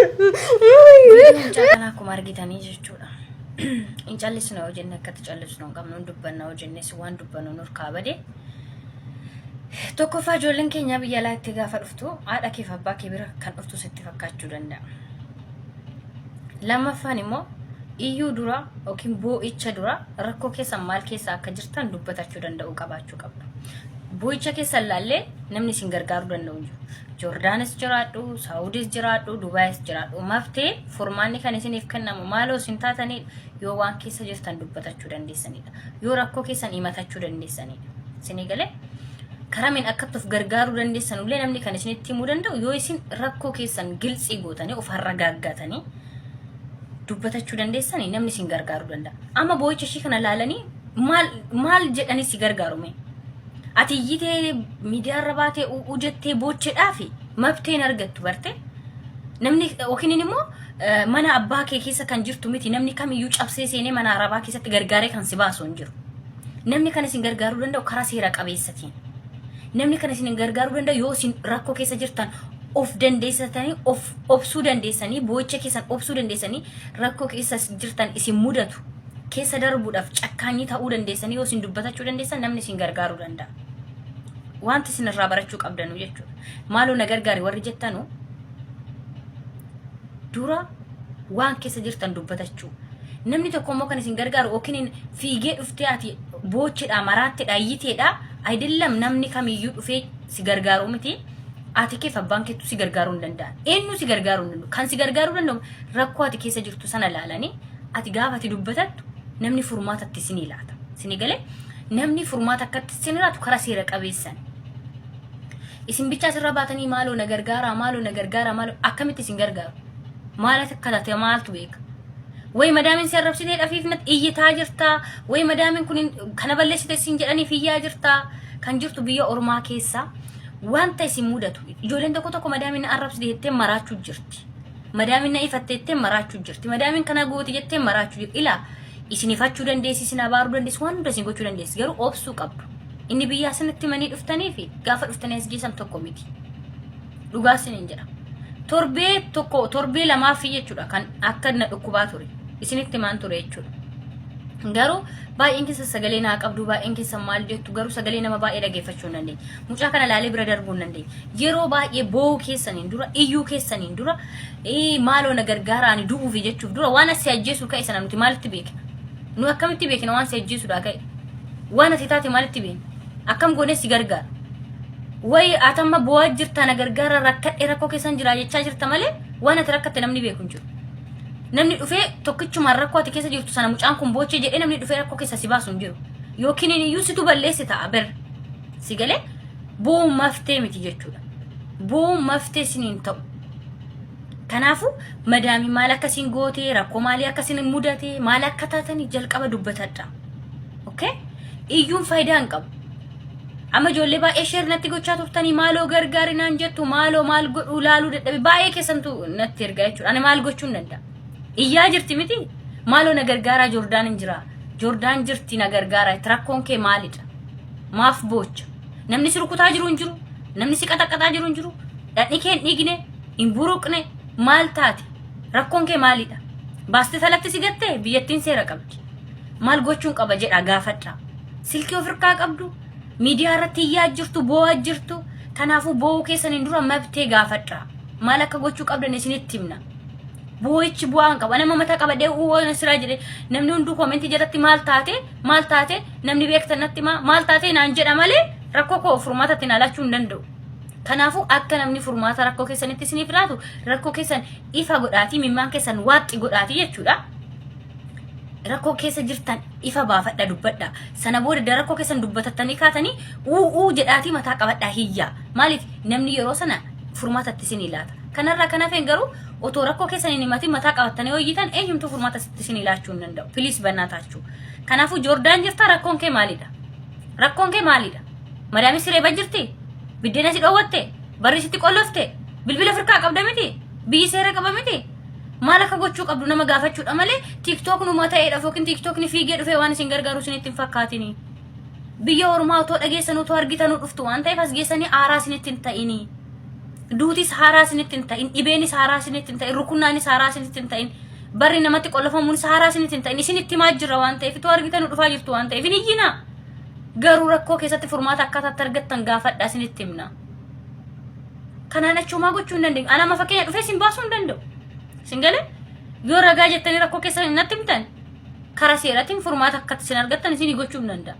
Viidiyoo mucaa kanaa akkuma argitanii jechuudha. Hin callisnu yoo jenne akkatti callisnu hin qabnu, hin dubbanna yoo jennes waan dubbannu nurkaa bade. Tokkoffaa, ijoolleen keenya biyya alaa itti gaafa dhuftu haadha keef abbaa kee bira kan dhuftu sitti fakkaachuu danda'a. Lammaffaan immoo iyyuu dura yookiin boo'icha dura rakkoo keessan maal keessa akka jirtan dubbatachuu danda'u qabaachuu qabdu. Boo'icha keessan laallee namni isin gargaaruu danda'u hin jiru. Joordaanis jiraadhu, Saawudis jiraadhu, Dubaayis jiraadhu. Maftee furmaanni kan isiniif kennamu maaloo isin taatanii yoo waan keessa jirtan dubbatachuu dandeessanidha. Yoo rakkoo keessan himatachuu dandeessanidha. Isinii galee? Karamiin akkatti of gargaaruu dandeessan illee namni kan isinitti himuu danda'u yoo isin rakkoo keessan giltsii gootanii of harragaaggatanii dubbatachuu dandeessanii namni isin gargaaruu danda'a. Amma boo'icha ishii kana laalanii maal maal jedhanii si gargaaru mee? Ati iyyitee miidiyaarra baatee u'uu jettee boochedhaafi mabtee hin argattu barte. Namni yookiin immoo mana abbaa kee keessa kan jirtu miti, namni kamiyyuu cabsee seenee mana arabaa keessatti gargaaree kan si baasu hin jiru. Namni kan isin gargaaruu danda'u karaa seera qabeessatiin. Namni kan isin gargaaruu danda'u yoo isin rakkoo keessa jirtan of dandeessatanii, of obsuu dandeessanii, boo'icha keessan obsuu dandeessanii, rakkoo keessa jirtan isin mudatu keessa darbuudhaaf cakkaanyii ta'uu dandeessanii yoo isin dubbatachuu dandeessan namni isin gargaaruu danda'a. Wanti isin irraa barachuu qabdanu jechuudha. Maaloo na gargaari warri jettanu dura waan keessa jirtan dubbatachuu. Namni tokko immoo kan isin gargaaru yookiin fiigee dhuftee ati boochedha, maraattedha, iyyiteedha. Ayidillam namni kamiyyuu dhufee si gargaaruu miti. Ati keef abbaan keettu si gargaaruu hin danda'an. Eenyu si gargaaruu hin danda'u. Kan si gargaaruu danda'u rakkoo ati keessa jirtu sana ilaalanii ati gaafa ati dubbatattu namni furmaata itti isinii laata. Isinii galee? Namni furmaata akkatti isin laatu karaa seera qabeessan. Isin bichaa asirra baatanii maaloo na gargaaraa, maaloo na gargaaraa, maaloo, akkamitti isin gargaaru? Maal akka taate maaltu beeka? Wayi madaamiin si arrabsitee dhafiif natti iyyitaa jirtaa? Wayi madaamiin kun kana balleessite isin jedhaniif iyyaa jirtaa? Kan jirtu biyya ormaa keessa wanta isin mudatu. Ijoolleen tokko tokko madaamiin na arrabsite jettee maraachuu jirti. Madaamiin na ifatte jettee maraachuu jirti. Madaamiin kana gooti jettee maraachuu jirti. Ilaa, isin ifachuu dandeessi, isin abaaruu dandeessi, waan hunda isin gochuu dandeessi. Garuu obsuu qabdu. Inni biyyaa sanatti manii dhuftanii fi gaafa dhuftanii as geessan tokko miti. Dhugaa isiniin jedha. Torbee tokko, torbee lamaaf jechuudha kan akka na dhukkubaa ture. Isinitti himaan ture jechuudha. Garuu baay'een keessa sagalee naa qabdu, baay'een keessa maal jettu, garuu sagalee nama baay'ee dhageeffachuu hin dandeenye. Mucaa kana laalee bira darbuu hin dandeenye. Yeroo baay'ee boo'uu keessaniin dura, iyyuu keessaniin dura, maaloo na gargaara ani du'uufi jechuuf dura, waan asii ajjeesuu ka'e sana nuti maalitti beekna? Nu akkamitti beekna waan si ajjeesuudhaa ka'e? Waan ati taate maalitti beekna? Akkam goonee si gargaara? Wayi atamma boo'aa jirta, na gargaara, rakkadhe, rakkoo keessan jira jechaa jirta malee waan ati rakkatte namni beeku hin jiru. Namni dhufee tokkichumaan rakkoo ati keessa jirtu sana mucaan kun boochee jedhee namni dhufee rakkoo keessa si baasu hin jiru. Yookiin iyyuu situ balleesse ta'a ber. Si galee? Boo'uun maftee miti jechuudha. Boo'uun maftee siniin ta'u. Kanaafuu madaamii maal akkasiin gootee, rakkoo maalii akkasiin mudate, maal akka taatanii jalqaba dubbatadha. Okay? Iyyuun faayidaa hin qabu. Amma ijoollee baay'ee share natti gochaa turtanii, maaloo gargaari naan jettu, maaloo maal godhuu laaluu dadhabe, baay'ee keessantu natti ergaa jechuudha. Ani maal gochuu hin danda'a? Iyyaa jirti miti? Maaloo na gargaaraa, Joordaan hin jira. Joordaan jirti, na gargaaraa. Rakkoon kee maalidha? Maaf boocha? Namni si rukutaa jiru hin jiru. Namni si qaxaqaxaa jiru hin jiru. Dhadhi kee hin dhiigne, hin buruqne, maal taate? Rakkoon kee maalidha? Baastee talatti si gattee biyyattiin seera qabdi. Maal gochuun qaba jedha gaafadha. Silkii of hirkaa qabdu, miidiyaa irratti iyyaa jirtu, boo'aa jirtu. Kanaafuu boo'uu keessaniin dura mabtee gaafadha. Maal akka gochuu qabdan isinitti himna. Boo'ichi bu'aa hin qabu. Nama mataa qabadhee uwwa siraa jedhe namni hunduu koomentii jalatti maal taate, maal taate, namni beektan natti himaa, maal taate naan jedha malee rakkoo koo furmaata ittiin alachuu hin danda'u. Kanaafuu akka namni furmaata rakkoo keessanitti isiniif laatu rakkoo keessan ifa godhaatii, mimmaan keessan waaxxi godhaatii jechuudha. Rakkoo keessa jirtan ifa baafadha, dubbadha. Sana booda rakkoo keessan dubbatattanii kaatanii u'uu jedhaatii mataa qabadhaa hiyyaa. Maaliif namni yeroo sana furmaata itti isinii laata. Kanarraa kan hafeen garuu otoo rakkoo keessan hin himatin mataa qabattanii hojjetan eenyumtuu furmaata itti isinii laachuu hin danda'u. Please bannaa taachuu. Kanaafuu Joordaan jirtaa, rakkoon kee maalidha? Rakkoon kee maalidha? Madaamii siree jirti? Biddeena si dhoowwatte? Barri sitti qollofte? Bilbila firkaa qabda miti? Biyyi seera qaba miti? Maal akka gochuu qabdu nama gaafachuudha malee TikTok numa ta'eedha yookiin TikTokni fiigee dhufee waan isin gargaaru isinitti hin fakkaatini. Biyya ormaa otoo dhageessan, otoo argitanuu dhuftu waan ta'eef, as geessanii aaraa isinitti hin ta'inii. Duutis haaraa isinitti hin ta'in, dhibeenis haaraa isinitti hin ta'in, rukunnaanis haaraa isinitti hin ta'in, barri namatti qolafamuunis haaraa isinitti hin ta'in. Isinitti himaa jirra waan ta'eef, otoo argitanuu dhufaa jirtu waan ta'eef hin iyyinaa. Garuu rakkoo keessatti furmaata akkaataatti argattan gaafadhaa, isinitti himna. Kanaan achumaa gochuu hin dandeenyu. Ana amma fakkeenya dhufee isin baasuu hin danda'u. Isin galee yoo ragaa jettanii rakkoo keessan natti himtan, karaa seeraatiin furmaata akka isin argattan isinii gochuu hin danda'a.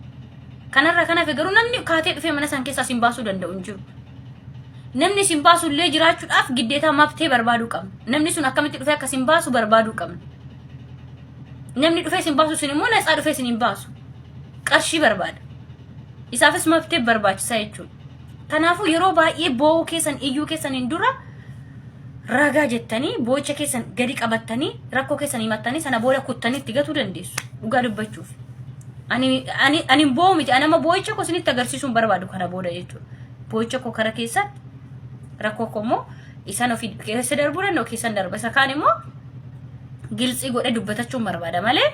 Kanarra kan hafe garuu namni kaatee dhufee mana san keessaa isin baasuu danda'u hin jiru. Namni isin baasu illee jiraachuudhaaf giddeetaa mabtee barbaaduu qabna. Namni sun akkamitti dhufee akka isin baasu barbaaduu qabna. Namni dhufee isin baasu sun immoo natsaa dhufee isin hin baasu. Qarshii barbaada. Isaafis mabtee barbaachisaa jechuudha. Kanaafuu yeroo baay'ee boo'uu keessan, iyyuu keessaniin dura ragaa jettanii, boo'icha keessan gadi qabattanii, rakkoo keessan himattanii, sana booda kuttanii itti gatuu dandeessu, dhugaa dubbachuuf. Ani boo'u miti, ani amma boo'icha koo isinitti agarsiisuu hin barbaadu kana booda jechuudha. Boo'icha koo kara keessatti, rakkoo koo immoo isaan ofii keessa darbuu danda'u keessan darba, isa kaan immoo giltsii godhee dubbatachuun barbaada malee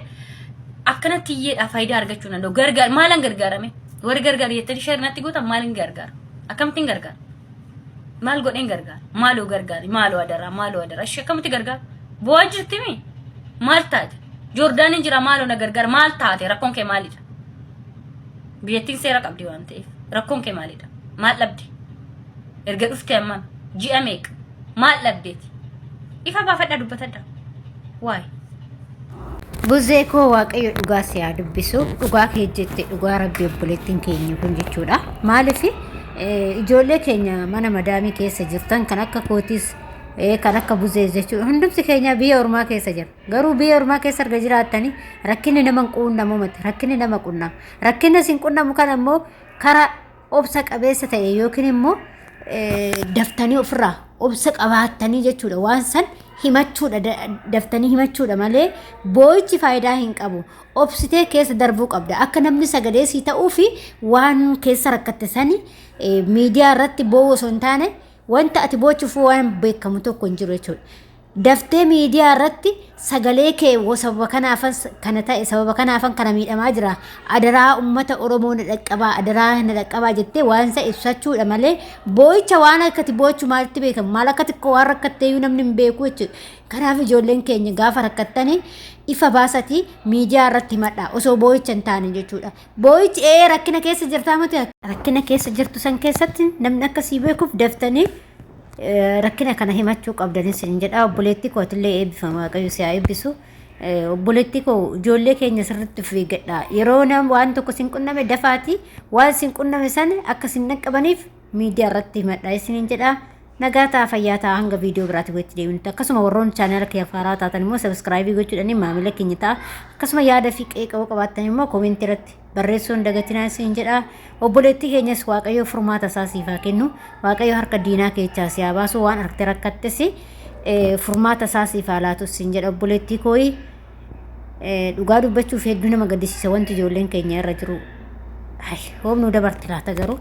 akkanatti iyyeedhaa faayidaa argachuu danda'u. Gargaar maalan gargaarame? Warri gargaar jettanii share natti gootan, maaliin gargaara? Akkamittiin gargaara? Maal godheen gargaara? Maaloo gargaari? Maaloo adaraa? Maaloo adaraa? Ishee akkamitti gargaara? Bu'aa jirti mi? Maal taate? Joordaaniin jira, maaloo na gargaara. Maal taate? Rakkoon kee maalidha? Biyyattiin seera qabdi waan ta'eef rakkoon kee maalidha? Maal dhabde? Erga dhufte amma ji'a meeqa? Maal dhabdeeti? Ifa baafadhaa, dubbatadhaa. Waay. Buzee koo, Waaqayyo dhugaa si haa dubbisu. Dhugaa kee jette, dhugaa Rabbi. Obboleettiin keenya kun jechuudha. Maaliif, ijoollee keenya mana madaamii keessa jirtan kan akka kootis, kan akka Buzee jechuudha. Hundumti keenya biyya ormaa keessa jira. Garuu biyya ormaa keessa erga jiraattanii rakkinni nama hin quunnamu miti. Rakkinni nama qunnama. Rakkinni isin qunnamu kana immoo karaa obsa qabeessa ta'e yookiin immoo daftanii ofirraa obsa qabaattanii jechuudha, waan san himachuudha, daftanii himachuudha malee boo'ichi faayidaa hin qabu. Obsitee keessa darbuu qabda, akka namni sagalee sii ta'uu fi waan keessa rakkatte sani miidiyaa irratti boo'uu osoo hin taane, wanta ati boochuuf waan beekamu tokko hin jiru jechuudha. Daftee miidiyaa irratti sagalee kee sababa kanaafan kana ta'e, sababa kanaafan kana miidhamaa jira, adaraa ummata Oromoo na dhaqqabaa, adaraa na dhaqqabaa jettee waan isa ibsachuudha malee, boo'icha waan akkati boochu maalitti beekamu, maal akka xiqqoo waan rakkatteeyyuu namni hin beeku jechuudha. Kanaaf ijoolleen keenya gaafa rakkattanii ifa baasatii miidiyaa irratti himadha osoo boo'icha hin taane jechuudha. Boo'ichi ee rakkina keessa jirtaa miti, rakkina keessa jirtu san keessatti namni akkasii beekuuf daftanii rakkina kana himachuu qabdanis isin jedha. Obboleettii koo, atillee eebbifama, Waaqayyo si haa eebbisu. Obboleettii koo, ijoollee keenya sirriitti of eeggadha. Yeroo nam waan tokko sin qunname dafaati waan sin qunname sana akka sin dhaqqabaniif miidiyaa irratti himadha isiniin jedha. Nagaa ta'a, fayyaa ta'a, hanga viidiyoo biraatti walitti deebinutti. Akkasuma warroon chaanala kiyya haaraa taatan immoo subscribe gochuudhaan maamila keenya ta'a. Akkasuma yaada fi qeeqa qabaattan immoo koomentii irratti barreessuu hin dagatinaa isin jedha. Obboleettii keenyas Waaqayyo furmaata isaa siif haa kennu. Waaqayyo harka diinaa keessaa si haa baasu. Waan argite rakkattes furmaata isaa siif haa laatu isin jedha. Obboleettii kooyi, dhugaa dubbachuuf hedduu nama gaddisiisa wanti ijoolleen keenya irra jiru. Hoomnuu dabarte laata garuu.